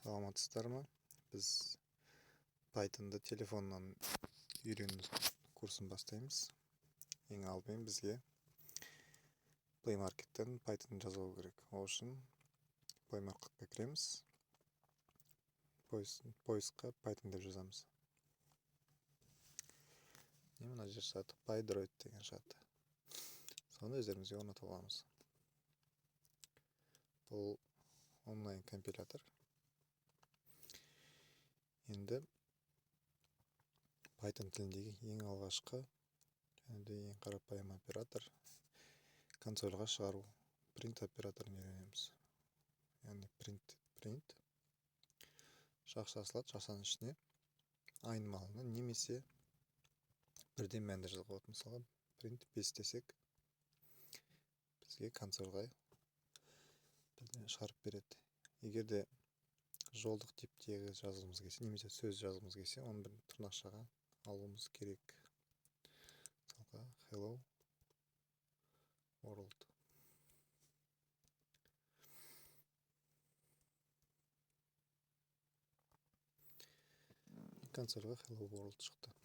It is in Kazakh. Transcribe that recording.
Саламатсыздар ма? Біз Python'ды телефоннан үйрену курсын бастаймыз. Ең алдымен бізге Play Market'тен Python жазу керек. Ол үшін Play Market'ке кіреміз. Поискқа Python деп жазамыз. Не мына жер шығады, PyDroid деген шығады. Соны өздерімізге орнатып аламыз. Бұл онлайн компилятор. Енді Python тіліндегі ең алғашқы және де ең қарапайым оператор консольға шығару print операторын үйренеміз. Яғни print жақша ашылады, жақшаның ішіне айнымалыны немесе бірден мәнді жазуға болады. Мысалға print 5 десек, бізге консольға бірден шығарып береді. Егер де жолдық типтегі жазғымыз келсе, немесе сөз жазғымыз келсе, оны бір тырнақшаға алуымыз керек. Мысалға hello world. Консольға hello world шықты.